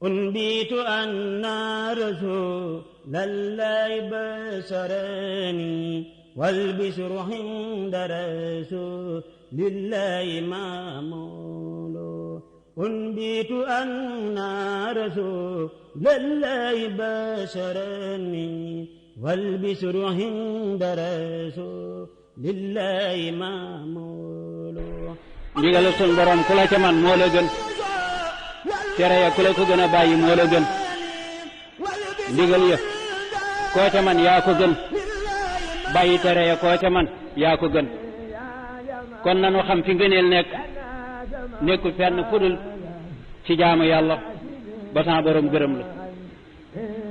أنبئت أن رسول الله بشرني والبشر عند رسول لله معمول أنبئت أن رسول الله بشرني والبشر عند رسول لله معمول ndigal sun borom ku la ca man moo la gën tere ya ku la ko gën a bàyyi moo la gën ndigal ya koo ca man yaa ko gën bàyyi tere ya koo ca man yaa ko gën kon nanu xam fi ngëneel nekkul fenn fudul ci jaamu yàlla ba sa borom gërëm la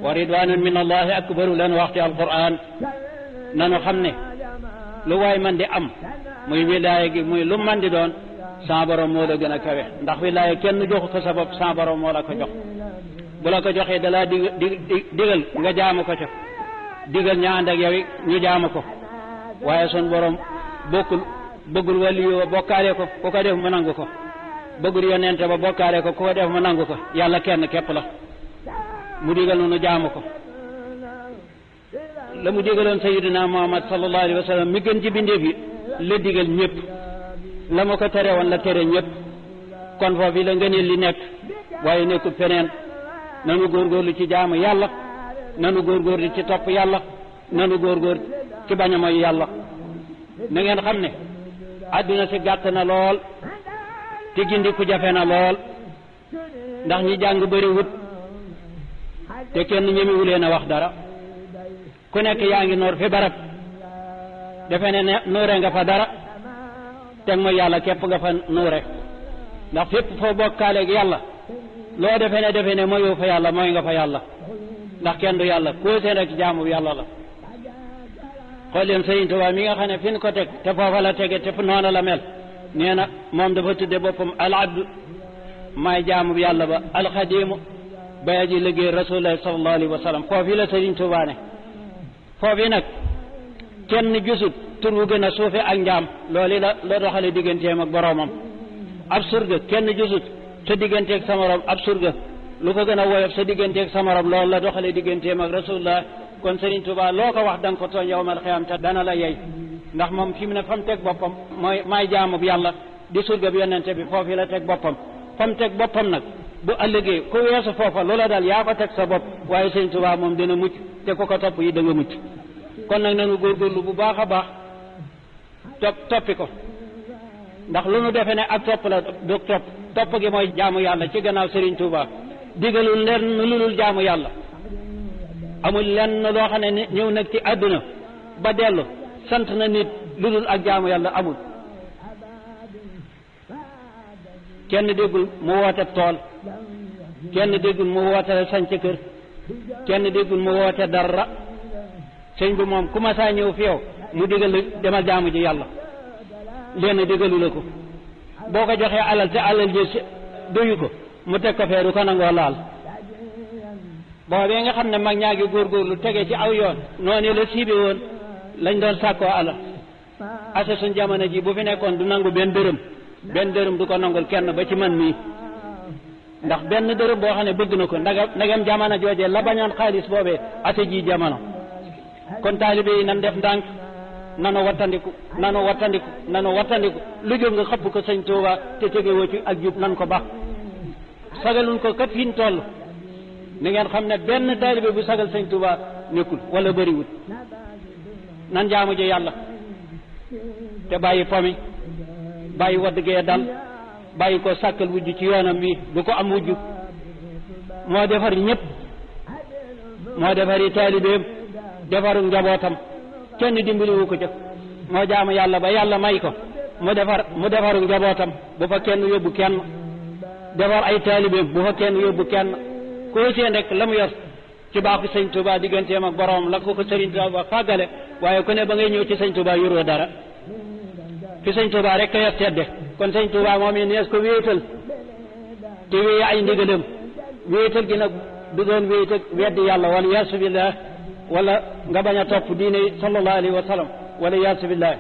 wa ridwanun min allahi akbaru lan wax ci alquran nanu xam ne lu waay man di am muy wilaaya gi muy lu man di doon sa borom moo la gën a kawe ndax wilaaya kenn joxu ko sa bopp sa borom moo la ko jox bu la ko joxee dalaa digal nga jaamu ko ca digal ña ànd ak yow ñu jaamu ko waaye sun borom bëggul waliyu bokkaale ko ku ko def mu nangu ko bëggul yonente ba bokkaale ko ku ko def mu nangu ko yàlla kenn képp la mu digal nu jaamu ko la mu digaloon sayyidina Muhammad sallallahu alayhi wa sallam mi gën ci bindeef yi la digal ñëpp la ma ko tere woon la tere ñëpp kon foofu la ngëneel li nekk waaye nekkul feneen nanu góorgóorlu ci jaamu yàlla nanu góorgóorlu ci topp yàlla nanu góorgóorlu ci bañ a mooy yàlla na ngeen xam ne àdduna si gàtt na lool te gindi ku jafe na lool ndax ñi jàng bëri wut te kenn ñemewuleen a wax dara ku nekk yaa ngi noor fi barab defe ne nuure nga fa dara teg mooy yàlla képp nga fa nuure ndax fépp foo bokkaaleeg yàlla loo defe ne mooyoo fa yàlla mooy nga fa yàlla ndax kenn du yàlla koo seen rek jaamu yàlla la xool leen Sëriñ Tuubaa mi nga xam ne fi ñu ko teg te foofa la tege te fu noona la mel nee na moom dafa tudde boppam al abdu maay jaamu yàlla ba alxadimu baya ji liggéey rasulullah sallallahu alayhi wa sallam foofi la Sëriñ Tuubaa ne foofi nag kenn gisut tur wu gën a suufe ak njaam loolu la doxale digganteem ak boroomam ab surga kenn gisut sa digganteeg sa morom ab surga lu ko gën a woyof sa digganteeg sa morom loolu la doxale digganteem ak rasulullah kon Sëriñ Tuubaa loo ko wax da nga ko tooñ yawmal xiyaam te dana la yey ndax moom fi mu ne fa mu teg boppam mooy maay jaamub yàlla di surga bi yonente bi foofu la teg boppam fa mu teg boppam nag bu ëllëgee ku weesu foofa loola daal yaa ko teg sa bopp waaye Sëriñ Tuubaa moom dina mucc te ku ko topp yi da nga mucc kon nag nanu góorgóorlu bu baax a baax toppi ko ndax lu nu defe ne ak topp la du topp gi mooy jaamu yàlla ci gannaaw Sëriñ Tuubaa digalul lenn lu dul jaamu yàlla amul lenn loo xam ne ñëw nag ci àdduna ba dellu sant na nit lu dul ak jaamu yàlla amul kenn déggul mu woote tool kenn déggul mu woote sanc kër kenn déggul mu woote dara sëñ bi moom ku ma saa ñëw fi yow mu digal demal jaamu ji yàlla lenn digalu la ko boo ko joxee alal te alal ji doyu ko mu teg ko fee du ko nangoo laal boobee nga xam ne mag ñaa ngi góorgóorlu tege ci aw yoon noonu la siibi woon lañ doon sàkkoo alal ase suñ jamono ji bu fi nekkoon du nangu benn dërëm du ko nangul kenn ba ci man mii ndax benn dërëm boo xam ne bëgg na ko ndagam jamono joojee la bañoon xaalis boobee ase ji jamono kon taalibe yi nan def ndànk nanu wattandiku lu jóg nga xëpp ko Sëñ Tuubaa te tegewoo ci ak jub nan ko baax sagalun ko kat fi ñu toll ni ngeen xam ne benn taalibe bu sagal Sëñ Tuubaa nekkul wala bëriwul nan jaamu ji yàlla te bàyyi pomi bàyyi wadd gee dal bàyyi ko sàkkal wujj ci yoonam wi du ko am wujj moo defar ñëpp moo defari taalibeem defaru njabootam kenn dimbaliwu ko jëf moo jaamu yàlla ba yàlla may ko mu defaru njabootam bu fa kenn yóbbu kenn defar ay taalibeem bu fa kenn yóbbu kenn koo seen rek la mu yor ci baaxu Sëñ Tuubaa digganteem ak borom la ko Sëriñ Tuubaa fàggale waaye ku ne ba ngay ñëw ci Sëñ Tuubaa yoroo dara fi Sëñ Tuubaa rek ka yor tedde kon Sëñ Tuubaa moom yi nees ko wéetal te wéye ay ndigalam wéetal gi nag du doon wéetal weddi yàlla wala yaasu billah wala nga bañ a topp diine sallallahu alayhi wa sallam wala yaasu billah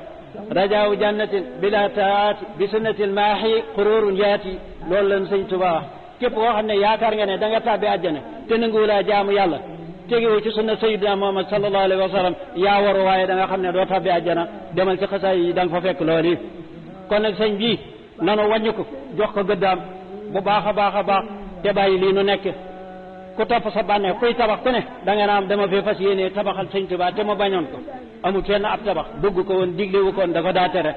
rajaawu jannatin bila taati bi sunnatil maahi qururun yaati loolu lan Sëñ Tuubaa képp koo xam ne yaakaar nga ne da nga tàbbi àjjana te nanguwu laa jaamu yàlla tegewoo ci sunna sayyidina Muhammad sallallahu alayhi wa sallam yaa waru waaye da nga xam ne doo tàbbi àjjana demal ci xasaay yi da nga fa fekk loolu yi kon nag sëñ bii nanu wàññi ko jox ko gëddaam bu baax a baax a baax te bàyyi lii nu nekk ku topp sa bànneex kuy tabax ku ne da nga naam dama fee fas yéene tabaxal sëñ Tuubaa te ma bañoon ko amul kenn ab tabax bëgg ko woon diglewu koon da ko daa tere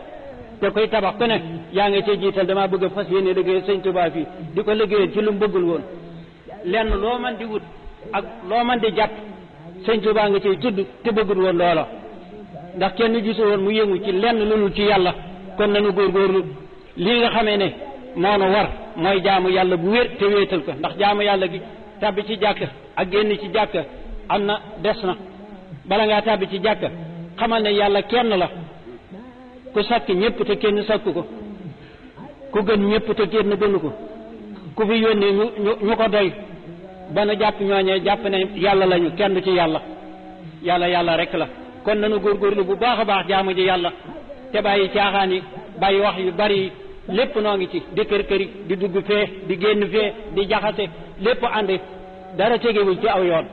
te kuy tabax ku ne yaa ngi cee jiital damaa bëgg a fas yéene liggéey sëñ Tuubaa fii di ko liggéeyal ci lu mu bëggul woon lenn loo man di wut ak loo man di jàpp sëñ Tuubaa nga ciy tudd te bëggul woon loola ndax kenn gisu woon mu yëngu ci lenn lu ci yàlla kon nañu góorgóorlu lii nga xamee ne noonu war mooy jaamu yàlla bu wér te wéetal ko ndax jaamu yàlla gi tàbbi ci jàkk ak génn ci jàkk am na des na bala ngaa tàbbi ci jàkk xamal ne yàlla kenn la ku sakk ñëpp te kenn sakk ko ku gën ñëpp te kenn gënu ko ku fi yónnee ñu ko doy ba nu jàpp ñooñee jàpp ne yàlla lañu kenn ci yàlla rek la kon nanu góorgóorlu bu baax a baax jaamu ji yàlla te bàyyi caaxaan yi bàyyi wax yu bari yi lépp noo ngi ci di kër këri di dugg fee di génn fee di jaxase lépp ànd dara tegewul ci aw yoon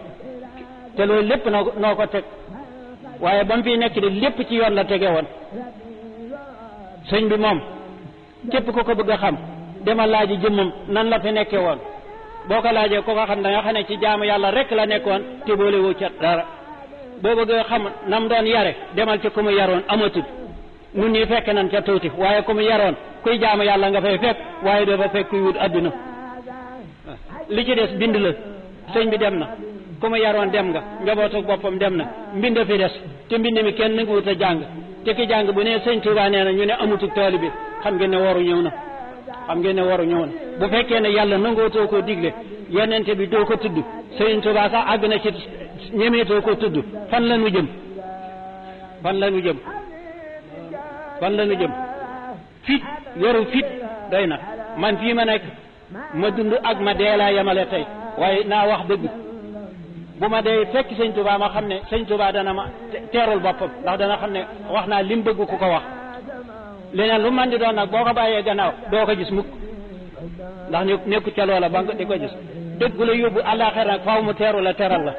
te loolu lépp noo ko teg waaye ba mu fi nekk de lépp ci yoon la tege woon sëñ bi moom képp ku ko bëgg a xam demal laaji jëmmam nan la fi nekkee woon boo ko laajee ku ko xam da nga xam ne ci jaamu yàlla rek la nekkoon te boole wu ca dara boo bëgg a xam nam doon yare demal ci ku mu yaroon amatul nun ñi fekk nañ ca tuuti waaye ku mu yaroon kuy jaamu yàlla nga fay fekk waaye doo fa fekk kuy wut adduna li ci des bind la sëñ bi dem na ku mu yaroon dem nga njabootu boppam dem na mbind fi des te mbind mi kenn nangu wut a jàng te ki jàng bu ne sëñ Tuubaa nee na ñu ne amutuk taalibe bi xam ngeen ne waru ñëw na bu fekkee ne yàlla nangootoo koo digle yonente bi doo ko tudd sëñ Tuubaa sax àgg na ci ñemeetoo ko tudd fan la nu jëm fit yoru fit doy na man fii ma nekk ma dund ak ma dee laa yemale tey waaye naa wax dëgg bu ma dee fekk sëñ Tuubaa ma xam ne sëñ Tuubaa dana ma teerul boppam ndax dana xam ne wax naa lim bëgg ku ko wax leneen lu man di doon nag boo ko bàyyee gannaaw doo ko gis mukk ndax nekku ca loola ba nga di ko gis dëgg la yóbbu àllaaxira nag faaw mu teeru la teral la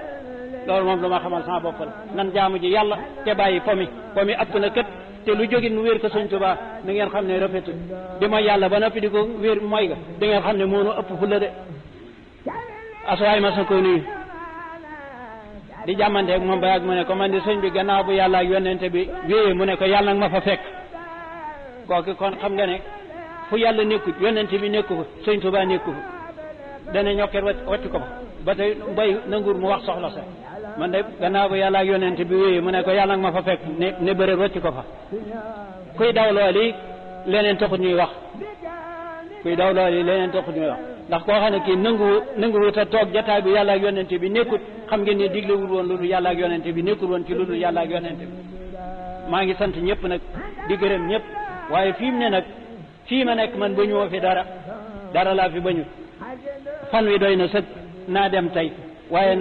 loolu moom lu ma xamal sama bopp la nan jaamu ji yàlla te bàyyi pomi ëpp na kët te lu jógit mu wér ko sëñ Tuubaa da ngeen xam ne rafetul di mooy yàlla ba noppi di ko wér mooy ga da ngeen xam ne moonu ëpp fulla de asuwaay ma sa ko nuyu di jàmmante ak moom ba yàgg mu ne ko man di sëñ bi gannaaw bu yàlla ak yonente bi wéyee mu ne ko yàlla nga ma fa fekk kooku kon xam nga ne fu yàlla nekkut yonente bi nekku fa sëñ Tuubaa nekku fa dana ñokket wacc ko ba tey mbay nanguur mu wax soxla sa man de gannaaw bu yàlla ak yonente bi wéyee mu ne ko yàlla nga ma fa fekk ne bëre wacc ko fa kuy daw looli leneen taxut ñuy wax ndax koo xam ne kii nanguwut a toog jataay bi yàlla ak yonente bi nekkut xam ngeen ne diglewul woon loolu yàlla ak yonente bi nekkul woon ci loolu yàlla ak yonente bi maa ngi sant ñëpp nag di gërëm ñëpp waaye fii mu ne nag fii ma nekk man ba ñëwoo fi dara laa fi bañu fan wi doy na sëg naa dem tey waaye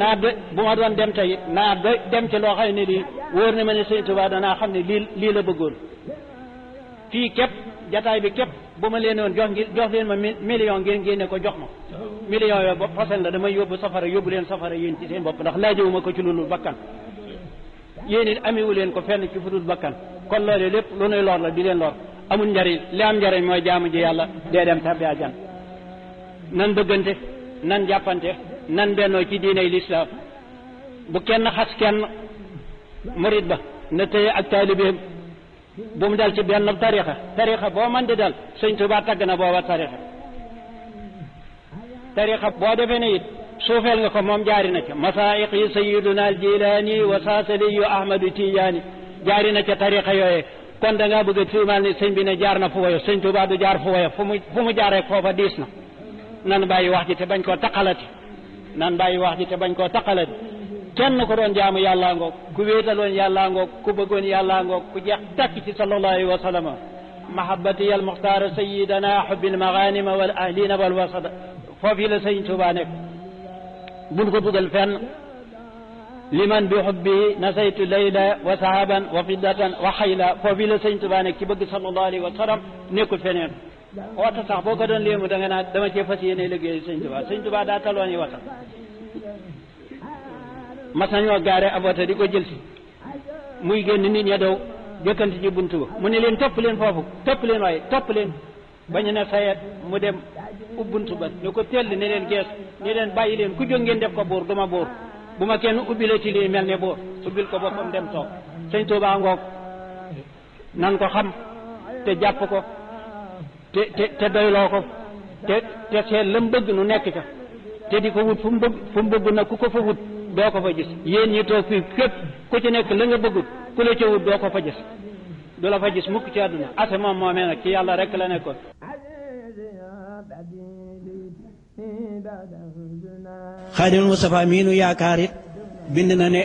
bu ma doon dem tey naa dem ci loo xam ne lii wóor na ma ne sëñ Tuubaa danaa xam ne lii la bëggoon fii képp jataay bi képp bu ma leen woon jox leen ma million ngeen génne ko jox ma million yooyu ba façon la damay yóbbu leen safara yéen ci seen bopp ndax laajewuma ko ci lu dul bakkan yéen it amewu leen ko fenn ci fu dul bakkan kon loolu lépp lu nuy lor la di leen lor amul njariñ li am njariñ mooy jaamu ji yàlla dee dem tabbi àjjana nan bëggante nan jàppante nan bennoo ci diiney lislaam bu kenn xas kenn murid ba na téye ak taalibeem bu mu dal ci benn tarixa boo man di dal sëñ Tuubaa tagg na booba tarixa boo defee ne it suufeel nga ko moom jaari na ca masaayiq yi sayiduna al jilaani wa saasaliyu ahmadu tijaani jaari na ca tarixa yooyee kon da ngaa bëgg a tuumaal ni sëñ bi ne jaar na fu woyo sëñ Tuubaa du jaar fu woyo fu mu jaar rek foofa diis na nan bàyyi wax ji te bañ koo taqalati kenn ko doon jaamu yàllaa ngoog ku wéetaloon yàllaa ngoog ku bëggoon yàllaa ngoog ku jeex takk ci sallallahu alayhi wa sallam mahabbati al muxtaar sayidana hubbil maghanima wal ahlina wal wasada foofu la sëñ Tuubaa nekk buñ ko dugal fenn liman bi hubbi nasaytu layla wa sahaban wa fiddatan wa xayla foofu la sëñ Tuubaa nekk ci bëgg sallallahu alayhi wa sallam nekkul feneen wata sax boo ko doon léemu da nga naa dama cee fas yéene liggéey sëñ Tuubaa sëñ Tuubaa daa taloon yi wata mas nañoo gaare ab wata di ko jël si muy génn nit ña daw jëkkanti ci buntu ba mu ne leen topp leen foofu topp leen waaye topp leen ba ñu ne sayet mu dem ubbuntu ba ñu ko tell ne leen gees ne leen bàyyi leen ku jóg ngeen def ko buur duma buur bu ma kenn ubbile ci lii mel ne buur ubbil ko boppam dem toog sëñ Tuubaa ngoog nan ko xam te jàpp ko te doyloo ko te seet la mu bëgg nu nekk ca te di ko wut fu mu bëgg nag ku ko fa wut doo ko fa gis yéen ñi toog fii képp ku ci nekk la nga bëggut ku la ca wut doo ko fa gis du la fa gis mukk ci àdduna ase moom moomee nag ci yàlla rek la nekkoon. Xaadimul Mustafaa mii nu yaakaar it bind na ne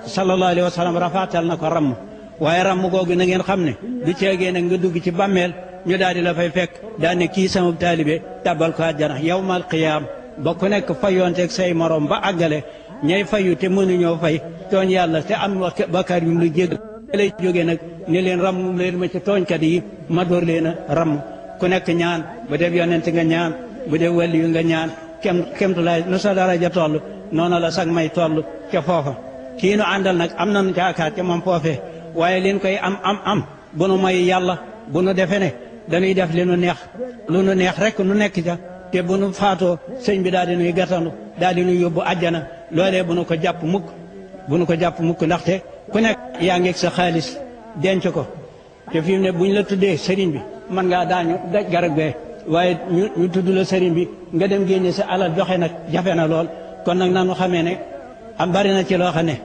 sallallahu alayhi wa sallam rafaatal na ko ramm waaye ramm googu na ngeen xam ne du ceegee nag nga dugg ci bàmmeel ñu daal di la fay fekk daal ne kii sama taalibe tabal ko àjjana yawmal qiyaam ba ku nekk fayoonteeg say morom ba àggale ñay fayu te mënuñoo fay tooñ yàlla te am bakkaar yu lu jégg lay jógee nag ne leen ramm leen ma ci tooñkat yi ma door leen a ramm ku nekk ñaan bu dee yonent nga ñaan bu dee wàlli yu nga ñaan kemtulaay nu sa daraja toll noonu la sag may toll ca foofa kii nu àndal nag am nañu jaakaar ca moom foofee waaye leen koy am bu nu may yàlla bu nu defe ne dañuy def li nu neex rek nu nekk ca te bu nu faatoo sëñ bi daal di nuy gàttandu daal di nuy yóbbu àjjana loolee bu nu ko jàpp mukk ndaxte ku nekk yaa ngeeg sa xaalis denc ko te fi mu ne buñ la tuddee sëriñ bi mën ngaa daañu daj garab bee waaye ñu tudd la sëriñ bi nga dem génne sa alal joxe nag jafe na lool kon nag nanu xamee ne am bari na ci loo xam ne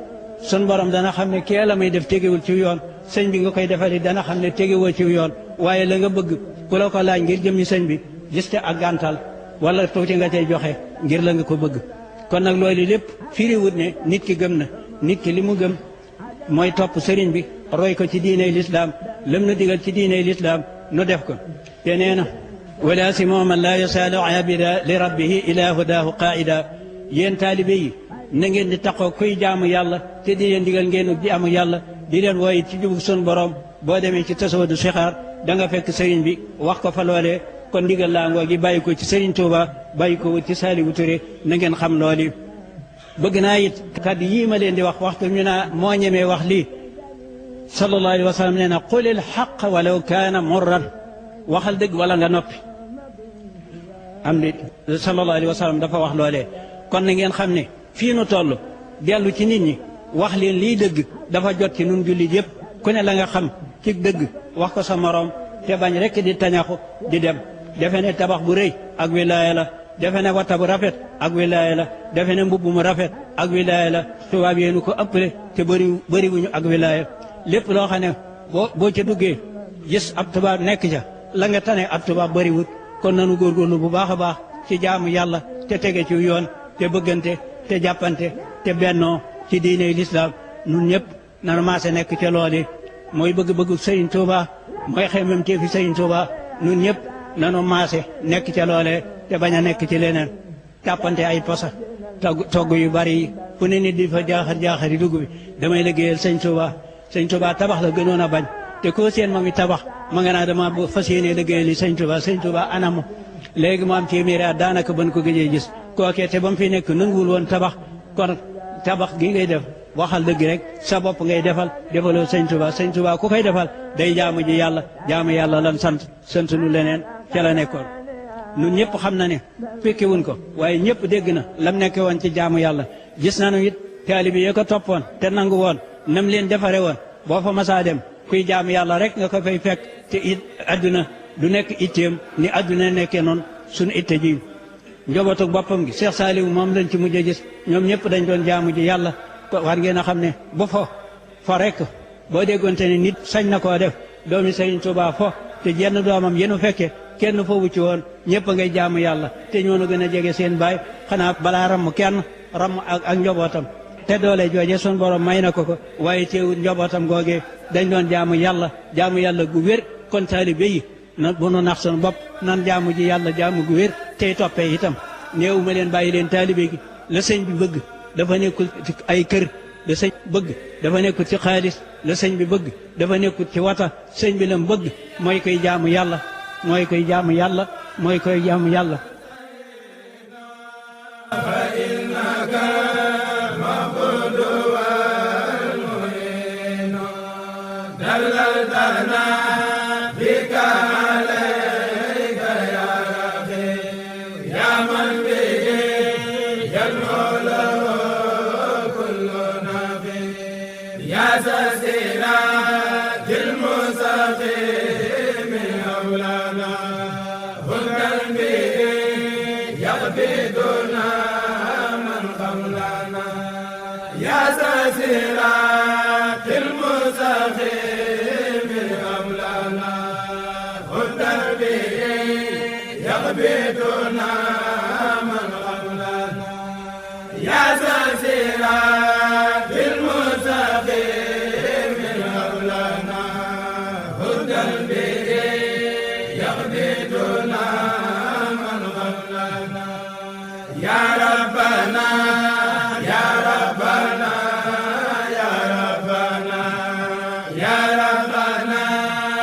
sun borom dana xam ne kee la may def tegewul ci yoon sëñ bi nga koy defali dana xam ne tegewoo ci yoon waaye la nga bëgg ku la ko laaj ngir jëmmi sëñ bi gis te ak gàntal wala tuuti nga cay joxe ngir la nga ko bëgg kon nag loolu lépp firiwut ne nit ki gëm na nit ki li mu gëm mooy topp sëriñ bi roy ko ci diiney lislaam lam nu digal ci diiney lislaam nu def ko te nee na wala si mooman laa yasaalu abida li rabbihi ila hudaahu qaida yéen taalibe yi na ngeen di taxoo kuy jaamu yàlla te di leen digal ngeen jaamu yàlla di leen wooy ci jubug sun borom boo demee ci tasawadu sixaar da nga fekk sëriñ bi wax ko fa loolee kon ndigal laa ngoo gi bàyyi ko ci sëriñ Tuuba bàyyi ko ci Saaliwu Ture na ngeen xam looli bëgg naa it kàddu yii ma leen di wax waxtu ñu naa moo ñemee wax lii sallallahu alayhi wa sallam nee na qulil xaq walaw kaana murran waxal dëgg wala nga noppi am di sallallahu alayhi wa sallam dafa wax loolee kon na ngeen xam ne fii nu toll dellu ci nit ñi wax leen lii dëgg dafa jot ci nun jullit yëpp ku ne la nga xam ci dëgg wax ko sa moroom te bañ rekk di tañaxu di dem defe ne tabax bu rëy ak wilaaya la defe ne wata bu rafet ak wilaaya la defe ne mbubb mu rafet ak wilaaya la tubaab yéenu ko ëppale te bëriwuñu ak wilaaya lépp loo xam ne boo ca duggee gis ab tubaab nekk ca la nga tane ab tubaab bëriwut kon nanu góorgóorlu bu baax a baax ci jaamu yàlla te tege ci yoon te bëggante te jàppante te bennoo ci diiney lislaam nun ñëpp nanu maase nekk ca looli mooy bëgg-bëggu Sëriñ Tuuba mooy xemmem te fi Sëriñ Tuuba nun ñëpp nanu maase nekk ca loolee te bañ a nekk ci leneen tàppante ay posa togg yu bari yi fu ne nit di fa jaaxari dugg bi damay liggéeyal Sëriñ Tuuba Sëriñ Tuuba tabax la gënoon a bañ te koo seen ma mi tabax ma nga naa dama fas yéene liggéeyal Sëriñ Tuuba Sëriñ Tuuba anamu léegi mu am téeméeri at daanaka ban ko gëjee gis kookee te ba mu fi nekk nanguwul woon tabax kon tabax gi ngay def waxal dëgg rek sa bopp ngay defaloo Sëriñ Tuuba Sëriñ Tuuba ku koy defal day jaamu ji yàlla lan sant nu leneen ca la nekkoon ñun ñëpp xam na ne fekke wuñ ko waaye ñëpp dégg na lam nekke woon ci jaamu yàlla gis nañu it taalibe yi ko toppoon te nangu woon nam leen defare woon boo fa masaa dem kuy jaamu yàlla rek nga ko fay fekk te it adduna du nekk itteem ni adduna nekkee noonu suñu itte ji njobootug boppam gi Cheikh Saliou moom lañ ci mujj a gis ñoom ñëpp dañ doon jaamu ji yàlla war ngeen a xam ne bu fo rek boo déggoonte ne nit sañ na koo def doomi Sëriñ Tuuba fo te jenn doomam yenu fekke kenn foofu ci woon ñëpp a ngay jaamu yàlla te ñoo gën a jege seen baay xanaa balaa ramm kenn ramm ak njobootam te doole jooje sun borom may na ko waaye teewul njobootam googee dañ doon jaamu yàlla gu wér kon taalibe yi na bu nu nax sunu bopp nan jaamu ji yàlla jaamu gu wér tey toppee itam néew ma leen bàyyi leen taalibe gi la sëñ bi bëgg dafa nekkul ci ay kër la sëñ bëgg dafa nekkul ci xaalis la sëñ bi bëgg dafa nekkul ci wata sëñ bi lam bëgg mooy koy jaamu yàlla mooy koy jaamu yàlla mooy koy jaamu yàlla يغبطنا من قبلنا يا سلسلة المستقيم قبلنا هدى به يغبطنا من قبلنا يا ربنا يا ربنا يا ربنا يا ربنا